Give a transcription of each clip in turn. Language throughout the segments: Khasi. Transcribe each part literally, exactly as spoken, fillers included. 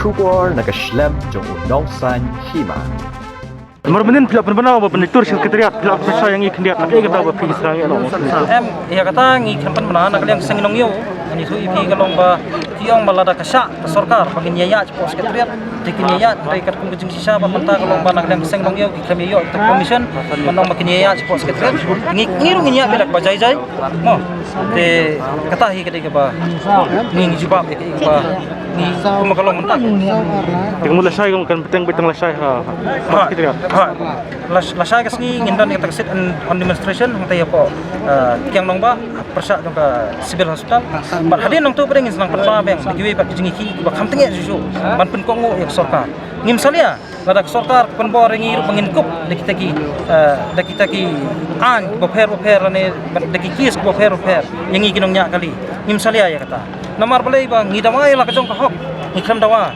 Khubor na ka shlem jong u nongsan hima. Mar mynnin phi la pynbna ba pynleit tur Secretariat, phi la pynshai ïa ngi khyndiat, ïa kata ba phi sdang ïa no. Em, ïa kata ngi khlem pynbna na ka liang seng nongïew. Ngi ïathuh ïa phi ka long ba phi ong ba lada ka shah ka sorkar ba ngin ïa ïaid shapoh Secretariat, te kin ïa ïaid, hynrei katkum ka jingshisha ba mynta ka long ba na ka liang seng nongïew ki khlem ïa ïoh ïa ka permission ban ong ba kin ïa ïaid shapoh Secretariat. Ngi, ngi ruh ngin ïaid beit da kaba jai jai. Mo. Te kata hi ka dei kaba ngi, ngi jubab ïa ka, ïa kaba ngi, kumba ka long mynta. Te ka mut lashai ka kan bteng beit tang lashai ha, ha, Secretariat. Ha. Lash-, lashai ka sngi ngin don ïa kata ka sit-in demonstration hangta hapoh, eh, Kiang Nangbah, pyrshah jong ka Civil Hospital. Bad hadien nangtu pat ngin sa nang pynbna biang da kiwei pat ki jingïakhih kiba kham tyngeh shuh shuh ban pynkohnguh ïa ka sorkar. Ngim salia lada ka sorkar ka pynbor ïa ngi ruh ba ngin kup da kita ki, eh, da kita ki aiñ bapher bapher lane da ki kes bapher bapher ïa ngi ki nongñiah kali. Ngim salia ïa kata. Namar balei? Ba ngi dawa ïa la ka jong ka hok, ngi khlem dawa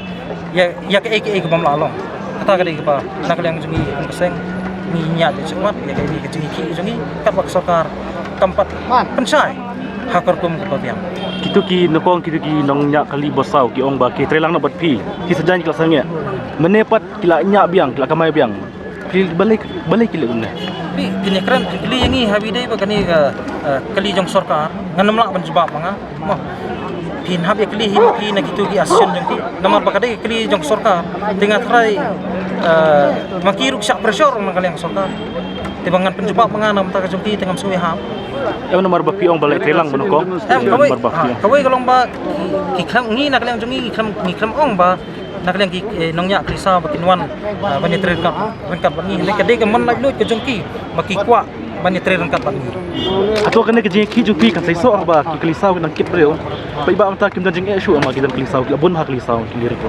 ïa, ïa kaei kaei kaba ym lah long. Kata ka dei kaba na ka liang jong ngi kum ka seng ngi ñiah beit shakhmat ïa kaei ka jingïakhih jong ngi katba ka sorkar kam pat pynshai ha ka rukom kaba biang. Kito ki nyngkong, kito ki nongñiah kali ba saw ki ong ba ki trei lang noh bad phi, ki sa jan ki la sangeh. Mynne pat ki la ñiah biang, ki la kamai biang. Phi balei, balei ki leh kumne? Phi, phin ïakren, phin kylli ïa ngi ha ba ïadei bad kane ka, eh, kali jong sorkar, ngan ym lah ban jubab ma nga. Mo. Phin hap ïakylli hi ma phi na kito ki association jong phi. Namar ba ka dei ka kali jong sorkar. Te nga tharai, eh, ma ki ruh ki shah pressure na ka liang sorkar. Te ba ngan pynjubab ma nga na ka bynta ka jong ki te ngam sngew ïahap. Em, namar ba phi ong ba leh trei lang ba nyngkong. Em, kawei, namar ba phi ha, ong, kawei ka long ba ki, ki khlem, ngi na ka liang jong ngi, ngi khlem, ngi khlem ong ba na ka liang ki, eh, nongñiah kali saw ba kin wan, ah, ban ïatrei ryngkat, ryngkat bad ngi. Hynrei ka dei ka mon laitluid ka jong ki ba ki kwah ban ïatrei ryngkat bad ngi. Hato kane ka jingïakhih jong phi kan sa ïasoh haba ki kali saw ki nang kit briew? Paidbah mynta kim don jingeh shuh, ma ki don kali saw, ki la bun ha kali saw ki lyric.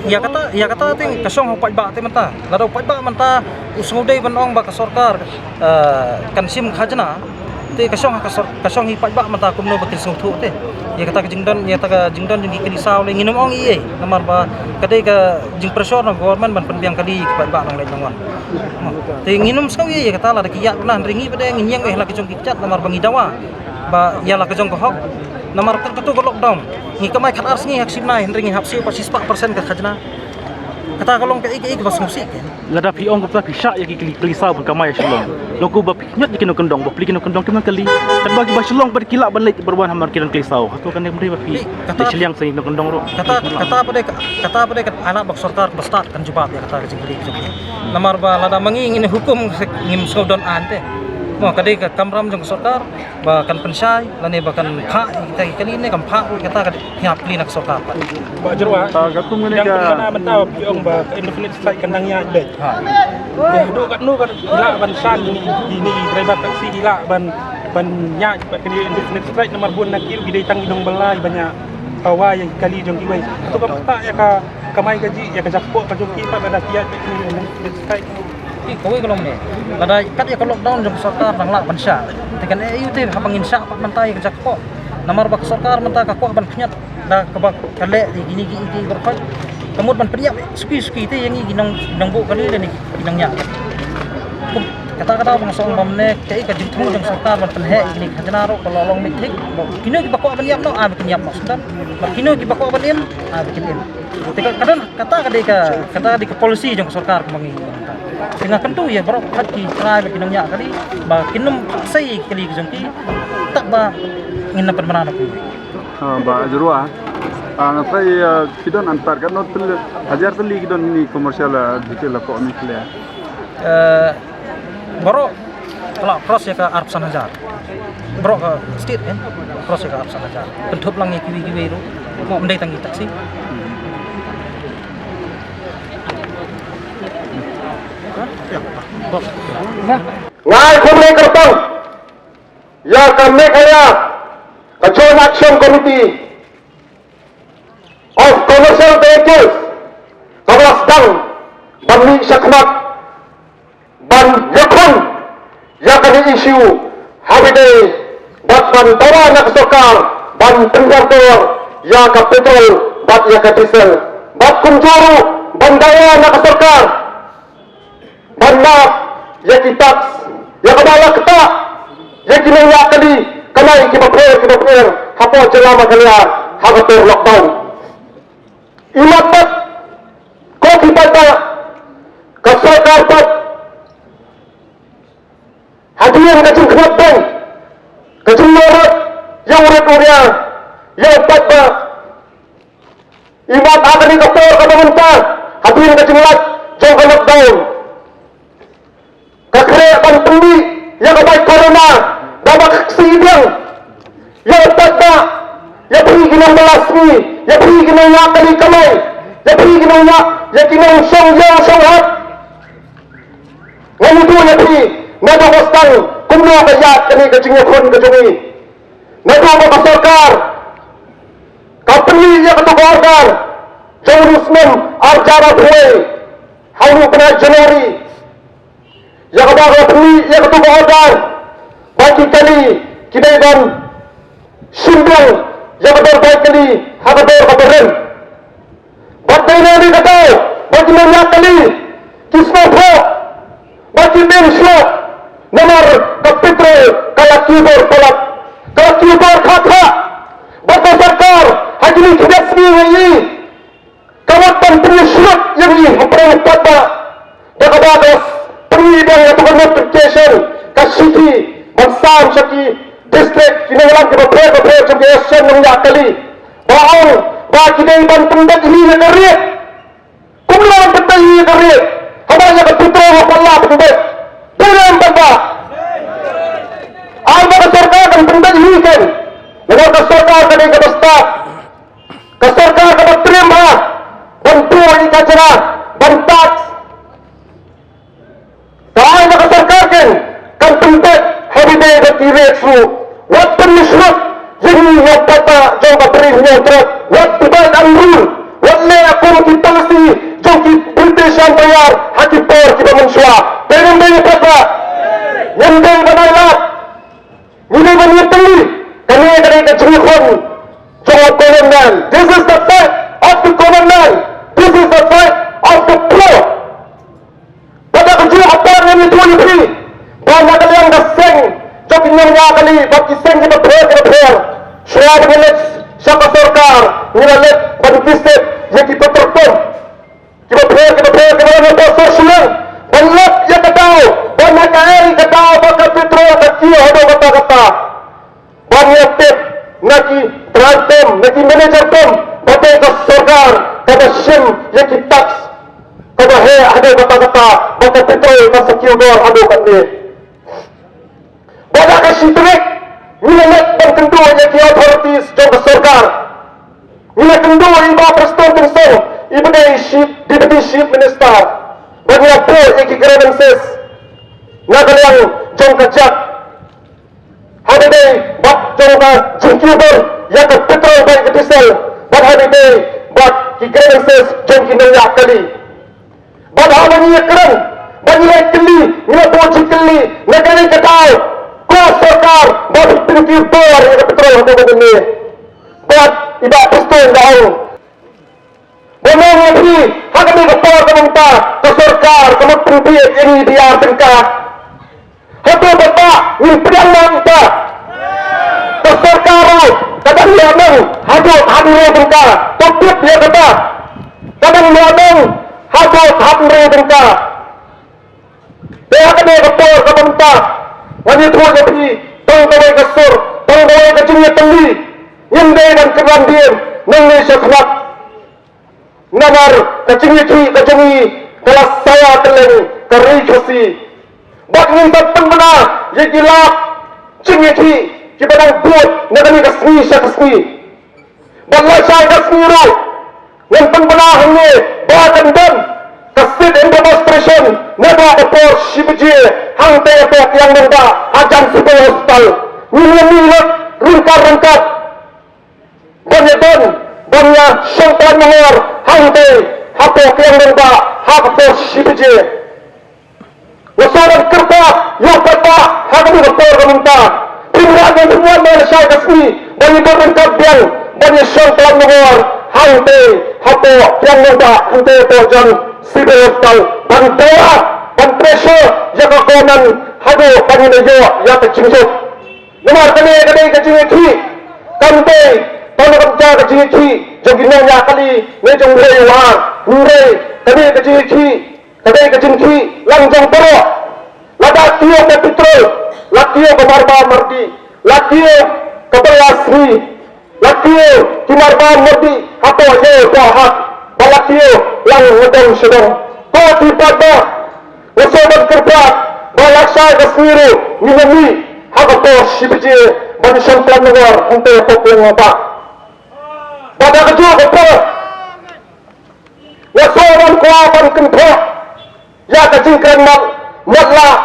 Ïa kata, ïa kata te ka shong ha u paidbah te mynta. Lada u paidbah mynta u sngewdei ban ong ba ka sorkar, eh, kan shim khajna. Te ka shong ha ka sor-, ka shong ha i paidbah mynta kumno ba kin sngewthuh te. Ïa kata ka jingdon, ïa kata ka jingdon jong ki kali saw lei ngin ym ong ei ei. Namar ba ka dei ka jingpressure na government ban pynbiang kali ïa ki paidbah nongleit nongwan. Te ngin ym sngew ei ei ïa kata lada ki ïaid na, hynrei ngi pat de ngin ïeng beit ha la ka jong ki kjat namar ba ngi dawa ba ïa la ka jong ka hok. Namar kat katu ka lockdown ngi kamai khatar sngi ha ka shi bnai, hynrei ngi hap siew pat shispah percent ka khajna. Kata ka long kaei kaei kaba sngewsih. Lada phi ong kumta phi shah ïa ki kali, kali saw ban kamai ha Shillong. Lada kumba phi ñiad ïa ki nongkyndong, bapli ki nongkyndong kim nang kali. Katba kiba Shillong pat ki lah ban leit ban wan hamar ki don kali saw. Hato kane kam dei ba phi, eh, kata, dei shiliang sa ïa ki nongkyndong ruh? Kata, kata pat de, kata pat de ka anak ba ka sorkar kaba stad kan jubab ïa kata ka jingkylli ka jong phi. Namar ba lada ma ngi ngin hukum ngim sngewdon aiñ te. Mo, ka dei ka kamram jong ka sorkar ba kan pynshai lane ba kan phah ïa kita ki kali ne kam phah ruh, kata ka dei ïa pli na ka sorkar pat. Bah Jyrwa, ah, katkum kane ka pynbna mynta ba phi ong ba ka indefinite strike kan dang ïaid beit. Ha. Ïa, haduh katno kan lah ban san ïa kine ki driver taxi ki lah ban, ban ïaid bad kane indefinite strike namar bun na ki ruh ki dei tang ki nongbylla ban ïa pawa ïa ki kali jong kiwei. Hato kam ktah ïa ka kamai kajih, ïa ka jakpoh ka jong ki pat lada ki ïaid beit kane indefinite strike? Te kawei ka long ne, lada kat ïa ka lockdown jong ka sorkar dang lah ban shah, te kan eh aïu te haba ngin shah pat mynta ïa ka jakpoh? Namar ba ka sorkar mynta ka kwah ban pynïap da kaba ka leh ïa kine ki, ki, ki baroh khoit. Ka mut ban pynïap suki suki te ïa ngi ki nong, ki nongbuh kali lane ki nongñiah. Kum kata kata ba nga sa ong ba mynne kaei ka jingthmu jong ka sorkar ban pynheh ïa kine ki khajna ruh ka la long mih thik. Ba kino kiba kwah ban ïap noh, ai ba kin ïap noh sdang. Ba kino kiba kwah ban im, ai ba kin im. Te ka, ka don, kata ka dei ka, kata ka dei ka policy jong ka sorkar kumba ngi. Te nga kyntu ïa baroh pat ki trai bad ki nongñiah kali ba kin ym phah sei ïa ki kali ki jong ki. Tang ba ngin nang pynbna na kumne. Ah, Bah Jyrwa. Ah, nga trai, ah, ki don antar katno tylli, hajar tylli ki don kine commercial, ah, vehicle la koh ne khlem? Eh, baroh ka la cross ïa ka arphew san hajar. Baroh ka state, eh, cross ïa ka arphew san hajar. Kynthup lang ïa kiwei kiwei ruh. Mo, ym dei tang ki taxi. Nga ai khublei kyrpang ïa ka Meghalaya, ka Joint Action Committee of Commercial Vehicles, kaba la sdang ban mih shakhmat ban ïakhun ïa kane ka issue, ha kaba ïadei bad ban dawa na ka sorkar ban pynhiar dor ïa ka petrol bad ïa ka diesel, bad kumjuh ruh ban dawa na ka sorkar ban map ïa ki tax, ïa kaba la ktah ïa ki nongñiah kali, kane kiba pher kiba pher hapoh jylla Meghalaya ha kato ka lockdown. Imat pat Sorkar pat hadien ka jingkhlad beiñ, ka jingmut ïa u rit u ria, ïa u paidbah, i mat ha kane ka por kaba mynta hadien ka jinglait jong ka lockdown. Ka khreh ban pynmih ïa ka bai corona da ba ka ksih biang. Ïa u paidbah, ïa phi ki nongbylla sngi, ïa phi ki nongñiah kali kamai, ïa phi ki nongñiah, ïa ki nongshong ïew shong hat. Ngan ïathuh ïa phi naduh ba sdang kumno ka ïaid kane ka jingïakhun ka jong ngi. Naduh ba ka sorkar ka pynmih ïa katu ka order jong u snem arhajar arphew wei ha u bnai January. Ïa kaba ka pynmih ïa katu ka order ba ki kali ki dei ban shim biang ïa ka dor bai kali ha ka dor kaba rem. Bad dei na kane ka daw ba ki nongñiah kali ki sngewthuh ba ki mih shuh namar ka petrol ka la kiew dor palat, ka la kiew dor kha kha. Bad ka sorkar ha kine ki dep sngi ngi ka wat ban pynïasyrut ïa ngi hapdeng u paidbah da kaba ka pynmih biang ïa katu ka notification, ka shithi ban sam sha ki district, ki nongïalam kiba pher ba pher jong ki association nongñiah kali ba ong ba ki dei ban pynbeit hi ïa ka rate. Kumno ban pynbeit hi ïa ka rate haba ïa ka petrol ruh pat la pynbeit? Dei ne em paidbah? Ai ba ka sorkar kan pynbeit hi kan. Namar ka sorkar ka dei kaba stad. Ka sorkar kaba triem bha ban buh ïa ka jrah ban tax. Ka ai ba ka sorkar kan, kan pynbeit ha kaba ïadei bad ki rates ruh. Wat pynmih shuh ïa ngi ïa u paidbah jong ka Ri Hynñiewtrep. Wat divide and rule. Wat leh kum ki policy jong ki British Empire ha ki por kiba mynshuwa. Dei ne em dei paidbah? Ngim dei ban ailad. Ngi dei ban ïatylli. Kane ka dei ka jingïakhun jong u common man. This is the fight of the common man. This is the fight of the poor. Bad ha kajuh ka por ngan ïathuh ïa phi ba na ka liang ka seng jong ki nongñiah kali bad ki seng kiba pher kiba pher, shuwa ba ngi leit sha ka sorkar ngi la leit ban visit ïa ki petrol pump kiba pher kiba pher kiba don hapoh sor shnong, ban lap ïa ka daw ba na kaei ka daw ba ka petrol ka kiew haduh katta katta. Ban ïa tip na ki driver pump, na ki manager pump ba dei ka sorkar kaba shim ïa ki tax kaba heh haduh katta katta ba ka petrol ka sa kiew dor haduh katne. Bad ha ka shi tarik ngi la leit ban kynduh ïa ki authorities jong ka sorkar. Ngi la kynduh ïa i Bah Prestone Tynsong, i ba dei Chief, Deputy Chief Minister, ban ïa buh ïa ki grievances na ka liang jong ka jait. Haba ïadei bad jong ka jingkiew dor ïa ka petrol bad ka diesel, bad haba ïadei bad ki grievances jong ki nongñiah kali. Bad haba ngi ïakren bad ngi la kylli, ngi la buh jingkylli na kane ka daw, ko sorkar, ba phi pynkiew dor ïa ka petrol haduh katne? Bad i Bah Prestone da ong, ba ong ïa phi, ha kane ka por kaba mynta ka sorkar ka mut pynbiej ïa ngi da ar tyngka. Hato ba ta ngin pdiang noh ita? Ka sorkar ruh ka dang ïoh nong haduh khathynriew tyngka. To tip ïa kata, ka dang ïoh nong haduh khathynriew tyngka. Te ha kane ka por kaba mynta ngan ïathuh ïa phi tang kawei ka sur, tang kawei ka jingïatylli. Ngim dei ban kynran dien nangne sha khmat. Namar ka jingïakhih ka jong ngi ka la sawa kylleng ka ri Khasi. Bad ngin sa pynbna ïa ki lad jingïakhih kiba dang bud na kane ka sngi sha ka sngi. Bad lashai ka sngi ruh ngan pynbna hangne ba kan don ka sit-in demonstration naduh ka por shi baje hangtei hapoh Kiang Nangbah hajan Civil Hospital. Ngin ïa mih lut ryngkat ryngkat ban ïa don, ban ïa shong palat nongor hangtei hapoh Kiang Nangbah ha ka por shi baje. Nga sngewbha ban kyrpad ïa u paidbah ha kane ka por ka mynta. Phim lah ban pynwan na lashai ka sngi ban ïa don ryngkat biang ban ïa shong palat nongor hangtei hapoh Kiang Nangbah, hangtei hapoh jan Civil Hospital, ban dawa, ban pressure ïa ka government haduh ban ïa ïoh ïa ka jingjop. Namar kane ka dei ka jingïakhih, kam dei tang na ka bynta ka jingïakhih jong ki nongñiah kali ne jong uwei u ar. Hynrei kane ka jingïakhih Ka dei ka jingkhih lang jong baroh. Lada kiew ka petrol, la kiew ka marba mardi, la kiew ka bala sngi, la kiew ki marba mardi hapoh ïew poh hat, ba la kiew lang na dong sha dong. Ko ki paidbah, nga sngewbha kyrpad ba lashai ka sngi ruh ngin ïa mih ha ka por shi baje ban shong khlem nongor hangtei hapoh Pyiang Nongbah. Bad ha kajuh ka por nga sngewbha kwah ban kynthoh ïa ka jingkren mat, matlah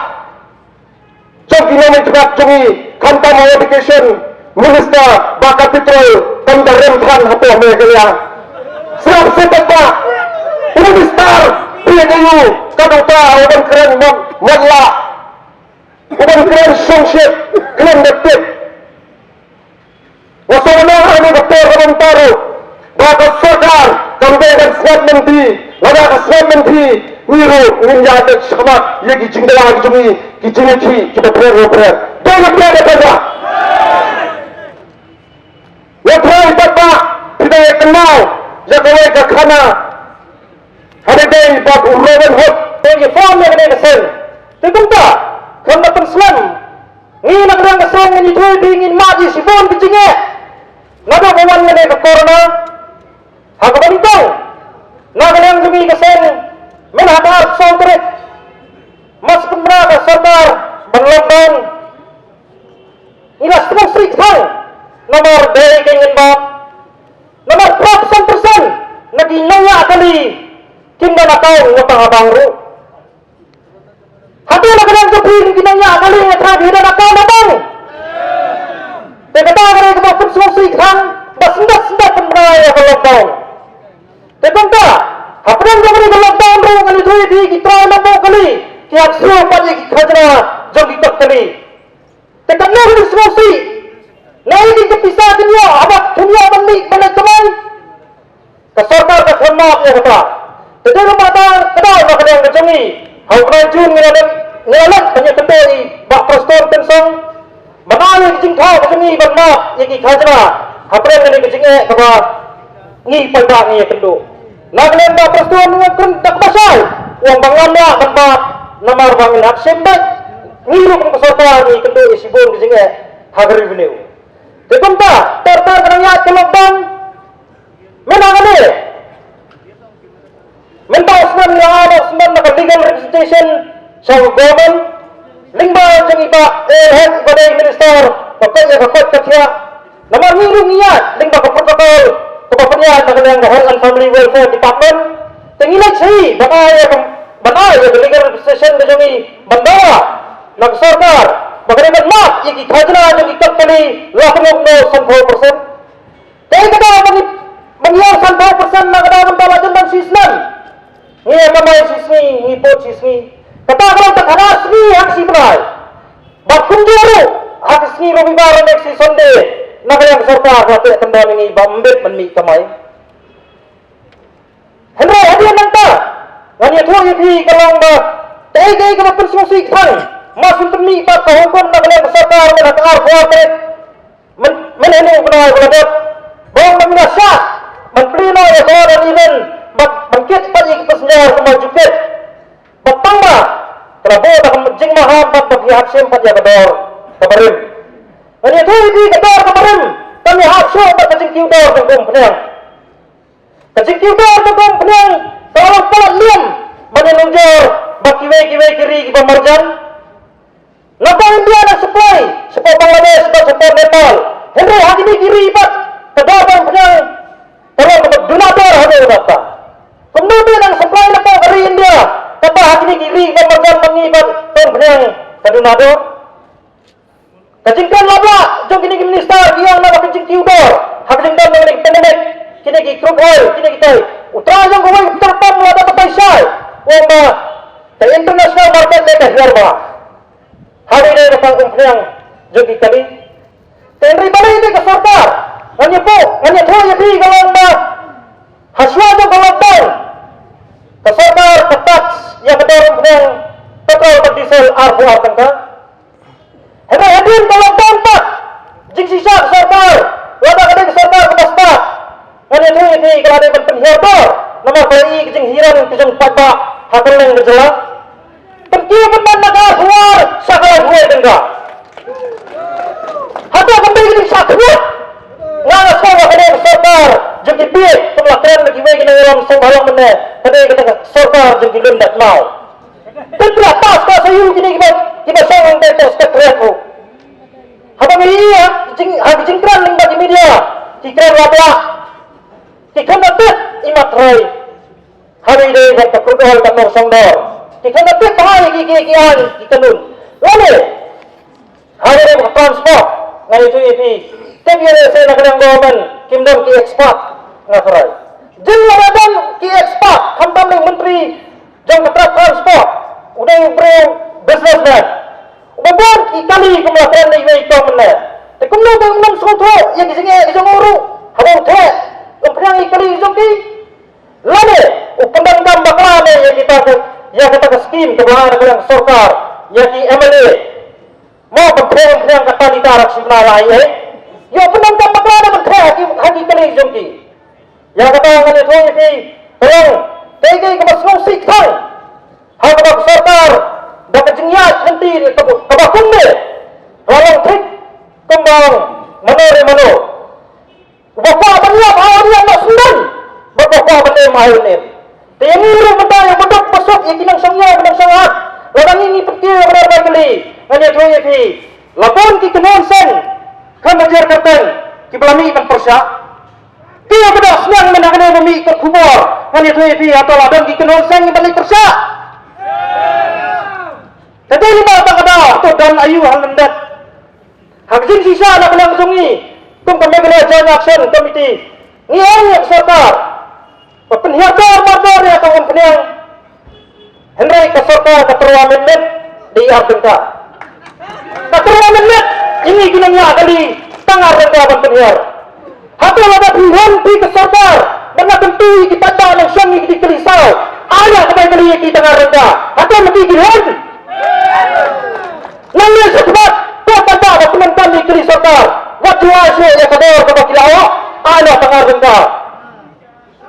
jong ki nongmihkhmat jong ngi, khamtam ha Education Minister, ba ka petrol kam da rem than hapoh Meghalaya. Sngap sngewbha, u Minister, phi dei u, ka dei uta uban kren mat, matlah, uban kren shongshit, kren da tip. Nga sngewbha ha kane ka por ka bynta ruh ba ka sorkar kam dei ban sngap lynti, lada ka sngap lynti ngi ruh ngin ïa leit shakhmat ïa ki jingdawa ki jong ngi, ki jingïakhih kiba pher ba pher. Dei ne em dei paidbah? Nga tharai paidbah phi dang ïa kynmaw ïa kawei ka khana ha kaba ïadei bad u Robin Hood. Te ngi form ïa kane ka seng. Te kumta, khlem da pynslem, ngi na ka liang ka seng ngi ïathuh ïa phi ngin mad ïa shibun ki jingeh naduh ba wan kane ka corona. Ha kaba nyngkong, na ka liang jong ngi ka seng, mynta ka arphew saw tarik, mar shu pynbna ka sorkar ban lockdown, ngi la sngewsih tang, namar dei ka jingeh ba, namar phraphew san percent na ki nongñiah kali kim don account na bank ruh. Hato na ka liang jong phi ki nongñiah kali nga tharai phi don account na bank? Te kata ka dei kaba pynsngewsih tang ba sngewsih sngewsih pynbna ïa ka lockdown. Te kumta, hapdeng jong kane ka lockdown ruh ngan ïathuh ïa phi ki trai nongbuh kali ki hap siew pat ïa ki khajna jong ki kot kali. Te katno ka jingsngewsih, na ïa ki pisa kin ïoh haba kin ïoh ban mih ban leit kamai? Ka sorkar ka khlem map ïa kata. Te dei ruh mynta ka daw na ka liang ka jong ngi, ha u bnai Jun ngi la leit, ngi la leit ban ïakynduh i Bah Prestone Tynsong ban ai ïa ka jingthoh ka jong ngi ban map ïa ki khajna hapdeng kane ka jingeh kaba ngi paidbah ngi ïakynduh. Na ka liang Bah Prestone u ong kren da kaba shai, u ong ba ngam lah ban map namar ba ngin hap shim beit. Ngi ruh kum ka sorkar ngi ïakynduh ïa shibun ka jingeh ha ka revenue. Te kumta, ter ter ka dang ïaid ka lockdown. Mynta kane, mynta u snem ngi la ai snem na ka legal representation sha u government lyngba jong i Bah A L Hek uba dei minister ba koit ïa ka koit ka khiah. Namar ngi ruh ngi ïaid lyngba ka protocol kaba pynïaid na ka liang ka Health and Family Welfare Department. Te ngi leit sha i ban ai ïa ka, ban ai ïa ka legal representation ka jong i ban dawa na ka sorkar ba ka dei ban map ïa ki khajna jong ki kot kali la kumno kumno sanphew percent. Te ka daw ba ngi, ba ngi ïoh sanphew percent na ka daw mynta la jan ban shi snem. Ngi ïa kamai shi sngi, ngi pud shi sngi. Kata ka long tang khana sngi ha ka shi bnai. Bad kumjuh ruh ha ka sngi Robibar ne ka sngi Sunday, na ka liang ka sorkar ka la teh kyndon ïa ngi ba ym bit ban mih kamai. Hynrei hadien nangta ngan ïathuh ïa phi ka long ba kaei kaei kaba pynsngewsih tang, mar shu pynmih pat ka hukum na ka liang ka sorkar mynta ka arphew ar tarik. Myn, mynhynnin u bnai ba la dep, ba ong ba ngi la shah ban plie noh ïa ka order even ban, ban kit pat ïa ki passenger kumba ju kit. Bad tang ba ka la buh da ka jingmaham bad ba ki hap shim pat ïa ka dor kaba rim. Ngan ïathuh ïa phi, ka dor kaba rim kam ïahap shuh bad ka jingkiew dor jong ka umphniang. Ka jingkiew dor jong ka umphniang ka la long palat liam ban ïanujor bad kiwei kiwei ki ri kiba marjan. Nangta India nang supply shapoh Bangladesh bad shapoh Nepal. Hynrei ha kine ki ri pat ka dor ka umphniang ka long kaba duna dor haduh katta. Kumno te nang supply na ka ri India, kaba ha kine ki ri kiba marjan bad ngi pat ka umphniang ka duna dor? Ka jingkren lap lah jong kine ki minister ki ong namar ka jingkiew dor ha ka jingdon jong kine ki pandemic, kine ki crude oil, kine ki tei. U trai jong kawei ka petrol pump la da ka bai shai, u ong ba ka international market ne ka hiar bha. Hadien kata ka umphniang jong ki kali. Te hynrei balei te ka sorkar, ngan ïathuh, ngan ïathuh ïa phi ka long ba ha shuwa jong ka lockdown ka sorkar ka tax ïa ka dor umphniang petrol bad diesel arphew ar tyngka. Hynrei hadien ka lockdown pat, jingshisha ka sorkar, lada ka dei ka sorkar kaba stad, ngan ïathuh ïa phi ka la dei ban pynhiar dor namar ka la i ka jinghiar ka jong paidbah ha kylleng ka jylla. Pynkiew pynban na ka arphew ar sha ka laiphew wei tyngka. Hato kam dei ka jingsngewthuh? Nga nga sngew ba kane ka sorkar jong ki bieit, kum la kren da kiwei ki nongïalam sngewbha long mynne, ka dei kata ka sorkar jong ki lum da kmaw. Te pynlong pass ka sa ïoh kine kiba, kiba shong hangtai, to secretary ruh. Haba ngi ïa, jing, ha ki jingkren lyngba ki media, ki kren lap lap. Ki kren da tet imat rai. Haba ïadei bad ka crude oil bad nongshong dor, ki kren da tet bha ïa ki, ki, ki aiñ, ki kanun. Lane haba ïadei bad ka transport, ngan ïathuh ïa phi, tip ïa lehse na ka liang government kim don ki expert, nga kyrpad. Jin lada don ki expert, khamtam lei myntri jong ka tra-, transport, u dei u briew businessman. Uba bun ki kali kum la kren da iwei i kong mynne. Te kumno te um nang sngewthuh ïa ki jingeh ki jong u ruh haba u theh umphniang ïa ki kali ki jong ki? Lane u pyndonkam bakla ne ïa kita ka, ïa kata ka skim kaba la ai na ka liang sorkar ïa ki M L A? Mo ban theh umphniang ka ta litar ha ka shi bnai la ai ei? Ïa u pyndonkam bakla ne ban theh ha ki, ha ki kali ki jong ki? Ïa kata ngan ïathuh ïa phi, ka long kaei kaei kaba sngewsih kthang ha kaba ka sorkar da ka jingïaid lynti kaba, kaba kumne la long thik kumba ong mano re mano. Uba kwah ban ïap ai ban ïap, noh sngewdon, bad uba kwah ban im ai ban im. Te ïa ngi ruh mynta ïa ba duk ba suk ïa ki nongshong ïew ki nongshong at, lada ngi ngi pynkiew ïa ka dor bai kali, ngan ïathuh ïa phi, la bun ki kynhun seng kham hajar kyrteng kiba la mih ban pyrshah. Te ïa ba dang sniang mynta kane ba mih ka khubor, ngan ïathuh ïa phi, hato la don ki kynhun seng kiba leit pyrshah? Te dei lyngba kata ka daw, hato don aïu ha lyndet? Ha ka jingshisha na ka liang jong ngi kum ka Meghalaya Joint Action Committee, ngi ong ïa ka sorkar ba pynhiar dor mardor ïa ka umphniang. Hynrei ka sorkar ka tyrwa mynmiet da ar tyngka. Ka tyrwa mynmiet ïa ngi ki nongïaid kali tang ar tyngka ban pynhiar. Hato lada phi hun phi ka sorkar ban ïa kyntu ïa ki paidbah nongshong ïa ki kali saw, ai ïa ka bai kali ïa ki tang ar tyngka? Hato ma ki ki hun? Nangne sha khmat, to paidbah ba pyndonkam ïa ki kali sorkar, wat ju ai shuh ïa ka dor kaba ki la ïoh, ai noh tang ar tyngka.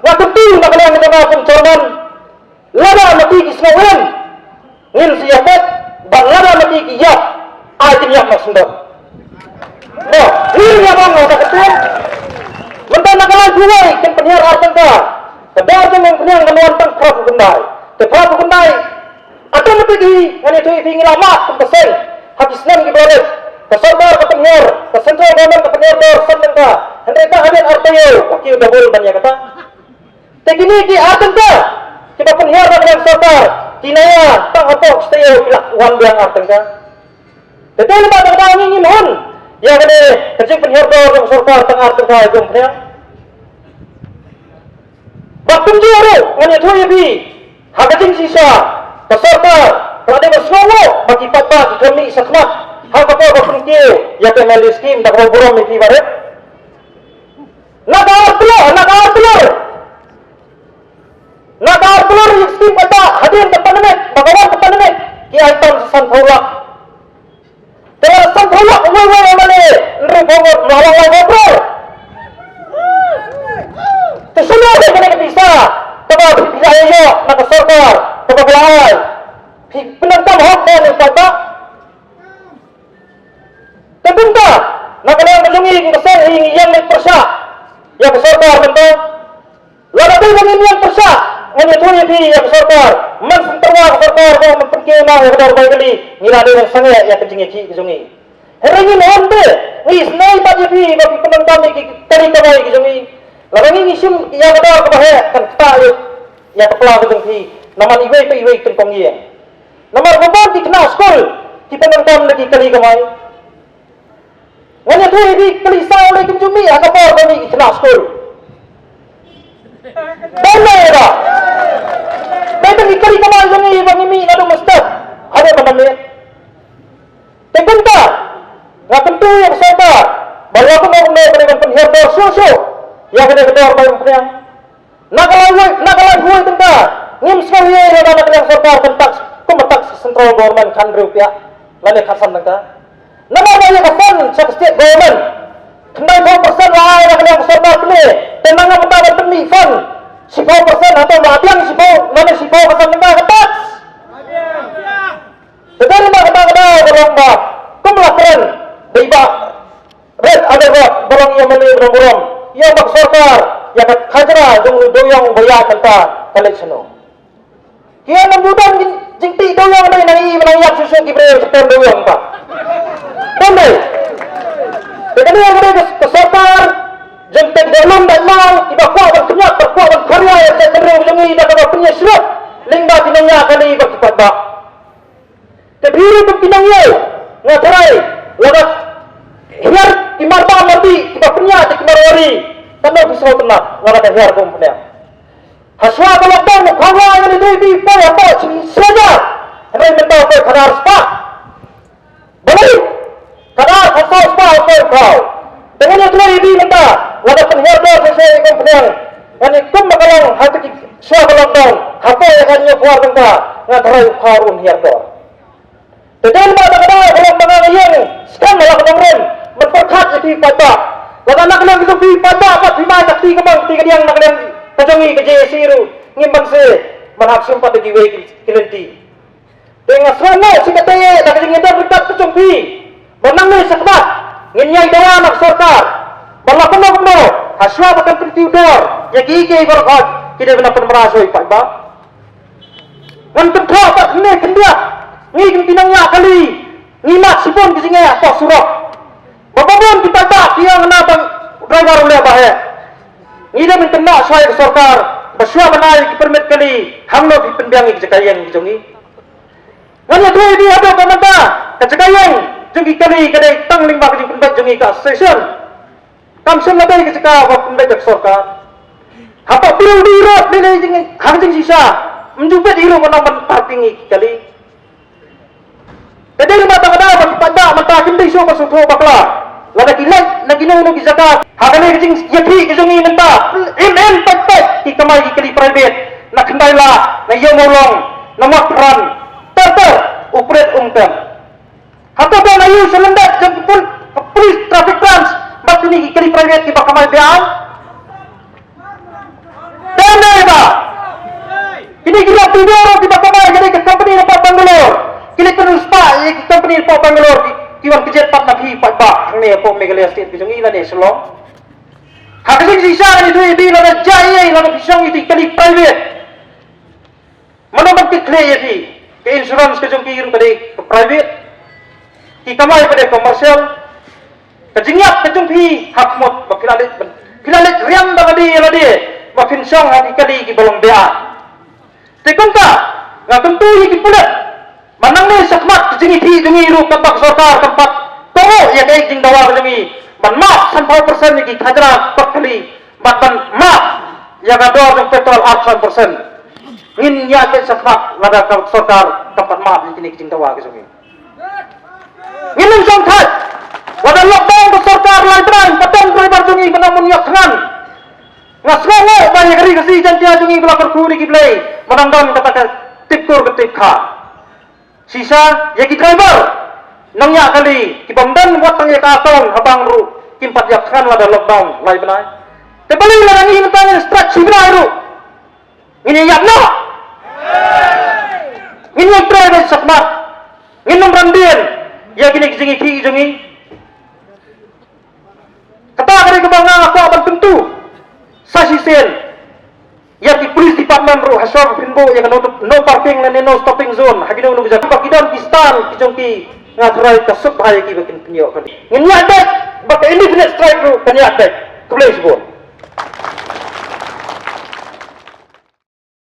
Nga kyntu na ka liang jong nga kum chairman, lada ma ki ki sngew im, ngin sa ïapeit, bad lada ma ki ki ïap, ai kin ïap noh sngewdon. Mo, ngi ïa ong nga ka ktien. Mynta na ka laiphew wei kin pynhiar ar tyngka. Ka dor jong ngi pynhiar kan wan tang phra phew khyndai. Te phra phew khyndai, automatic hi ngan ïathuh ïa phi ngi la mad kum ka seng ha ki snem kiba la leit. Ka sorkar ka pynhiar, ka central government ka pynhiar dor san tyngka. Hynrei tang hadien ar taïew ka kiew double ban ïa kata. Te kine ki ar tyngka kiba pynhiar na ka liang sorkar, ki naya tang hapoh shi taïew ki la wan biang ar tyngka. Te te lyngba kata ngi ngim hun ïa kane ka jingpynhiar dor jong sorkar tang ar tyngka ïa ki umphniang. Bad kumjuh ruh ngan ïathuh ïa phi, ha ka jingshisha ka sorkar ka la dei ban sngewnguh ba ki paidbah ki khlem mih shakhmat ha ka por ba pynkiew ïa ka M L A scheme da kaba burom ïa phi barit. Na ka ar klur, na ka ar klur. Na ka ar klur ïa ka skim kata hadien ka pandemic, ba ka wan ka pandemic, ki ai tang sa sanphew lak. Te la sanphew lak uwei uwei M L A, hynriewphew ngut, ma la laiphew klur. Te shano ka dei kane ka pisa kaba phi la ïoh na ka sorkar kaba ka la ai? Phi pyndonkam hok ne ïa ka paidbah? Te kumta, na ka liang ka jong ngi kum ka seng hi ngi ïeng leit pyrshah ïa ka sorkar mynta. Lada dei ba ngim ïeng pyrshah, ngan ïathuh ïa phi ïa ka sorkar, man shen tyrwa ka sorkar ba man pynkiew noh ïa ka dor bai kali, ngi la dei ban sangeh ïa ka jingïakhih ka jong ngi. Hynrei ngim hun te, ngi isynei pat ïa phi ba phi pyndonkam ïa ki kali kamai ki jong ngi. Lada ngi ngi shim ïa ka dor kaba heh kan ktah ïa, ïa ka pla ka jong phi, namar iwei pa iwei tyngkong ïing. Namar ba bun ki khynnah skul ki pyndonkam da ki kali kamai. Ngan ïathuh ïa phi, kali saw lei kim ju mih ha ka por ba mih ki khynnah skul. Dei ne em? Dei tang ki kali kamai jong ngi ba ngi mih naduh mynstep haduh mynta mynmiet. Te kumta nga kyntu ïa ka sorkar ba la kumno kumno ka dei ban pynhiar dor shuh shuh ïa kane ka dor bai umphniang. Na ka laiphew, na ka laiphew tyngka, ngim sngew ei ei lada na ka liang sorkar kan tax, kum ba tax central government khathynriew pyiah lane khatsan tyngka. Namar ba ïa ka fund sha ka state government, khyndaiphew percent la ai na ka liang sorkar pynïaid, te nangta mynta ban pynmih fund shiphew percent, hato ba biang shiphew lane shi Ko ka san mynta ka tax. Te dei mynta ka daw ka long ba kum la kren dei ba Red Agarwal ba long ïa mane ba long burom ïa ba ka sorkar ïa ka khajra jong u dewïong ba ïa mynta ka leit shano. Ki ïa nang ju don jingtih dewïong dei nang i ba nang ïap shuh shuh ki briew shatan dewïong ba. Don dei. Te kane ïa ka dei ka sorkar jong te dei long dei lang ki ba kwah ban khñiot ba kwah ban khariat ïa ka briew jong i da ka ba pynïasyrut lyngba ki nongñiah kali ba ki paidbah. Te phi ruh kum ki nongñiah nga tharai lada hiar ki marba mardi ki ba pynïaid ki marwari. Katno phi sngewtynnat lada ka hiar kum pynïaid. Hashwa ka lockdown u khawai ngi dei phi poi hapoh shi hajar. Hynrei mynta poi khadar spah. Balei? Khadar khatsaw spah poi u khaw. Te ngan ïathuh ïa phi mynta lada pynhiar dor shisha ïa kum pynïaid. Ngan ïa kum ba ka long ha ki shwa ka lockdown hapoh ïa ka hynñiew phew ar tyngka nga tharai u khaw ruh un hiar dor. Te dei ba da ka dei ka long ba nga ïeng skhem la ka nongrim ban pyrkhat ïa phi paidbah. Lada na ka liang ki jong phi paidbah pat phi mai ka kti ka bang kti ka diang na ka liang ka jong ngi ka J A C ruh ngim ban se ban hap shim pat da kiwei ki, ki lynti. Te nga sngewnguh shi katei da ka jingïadon ryngkat ka jong phi ba nangne shakhmat ngin ïai dawa na ka sorkar ba la kumno kumno hashwa ba kan pyntiew dor ïa kiei kiei baroh ki dei ban pynmara sha i paidbah. Ngan kynthoh ba kane khyndiat ngi kum ki nongñiah kali ngi mad shibun ki jingeh hapoh surok. Ba ba bun ki paidbah ki ïa ngna ba driver u leh ba heh. Ngi dei ban kynnoh shuwa ïa ka sorkar ba shuwa ban ai ki permit kali hangno ki pynbiang ïa ki jaka ïeng ki jong ngi. Ngan ïathuh ïa phi haduh ka mynta ka jaka ïeng jong ki kali ka dei tang lyngba ka jingpynbeit jong ngi ka association. Kam shym la dei ka jaka ba pynbeit da ka sorkar. Hapoh Pyrdi Road lei lei jing ha ka jingshisha ym ju peit hi ruh ban ong ban parking ïa ki kali. Ka dei ba ta ka daw ba ki paidbah mynta kim dei shuh ba sngewthuh bakla. Lada ki leit na kino kino ki jaka ha kane ka jingïakhih ka jong ngi mynta, im im peit peit ki kamai ki kali private na Khyndai Lah, na Ïew Mawlong, na Mawphran, ter ter u pret um tem. Hato ba na ïu sha lyndet jong ki pul-, ka police traffic branch bad kine ki kali private kiba kamai biang? Dei ne ba kine ki rap tu dei kiba kamai, kine ki company na pdeng Bangalore, kine ki riewspah ïa ki company na pdeng Bangalore ki, ki wan kjit pat na phi paidbah hangne hapoh Meghalaya State ka jong ngi lane Shillong. Ha ka jingshisha ngi tu ïa phi lada jia ïa lada phi shong ïa ki kali private. Mano ban kit khlieh ïa phi? Ka insurance ka jong ki ruh ka dei ka private. Ki kamai ka dei commercial. Ka jingïap ka jong phi ha khmut ba phi la leit ban, phi la leit riam da lade ïa lade ba phin shong ha ki kali kiba long biang. Te kumta nga kyntu ïa ki pulit ba nangne shakhmat ka jingïakhih jong ngi ruh katba ka sorkar kam pat kohnguh ïa ka jingdawa ka jong ngi ban map sanphew percent ïa ki khajra kot kali bad ban map ïa ka dor jong petrol arphew san percent. Ngin ïa peit shakhmat lada ka sorkar kam pat map ïa kine ki jingdawa ki jong ngi. Ngin ym shongthait lada lockdown ka sorkar lai bnai, ka don driver jong ngi ba nang mun ïap thngan. Nga sngewnguh ba ïa ka Ri Khasi Jaiñtia jong ngi ba la kyrkhu da ki Blei ba nang don kata ka tip kur ka tip kha. Shisha ïa ki driver nongñiah kali kibym don wat tang ïa ka account ha bank ruh kim pat ïap thngan lada lockdown lai bnai. Te balei lada ngi mynta ngin strike shi bnai ruh ngin ïa ïap noh? Ngin ïa trei beit shakhmat, ngin ym randien ïa kine ki jingïakhih jong ngi. Kata ka dei kaba nga nga kwah ban kyntu sa shisien ïa ki police department ruh ha shwa ba phin buh ïa ka no, no parking lane no stopping zone ha kino kino ki jaka ba ki don ki stall ki jong ki. Nga tharai ka suk bha ïa ki ba kin pynïoh kane. Ngin ïa dei ba ka indefinite strike ruh kan ïa dei. Khublei shibun.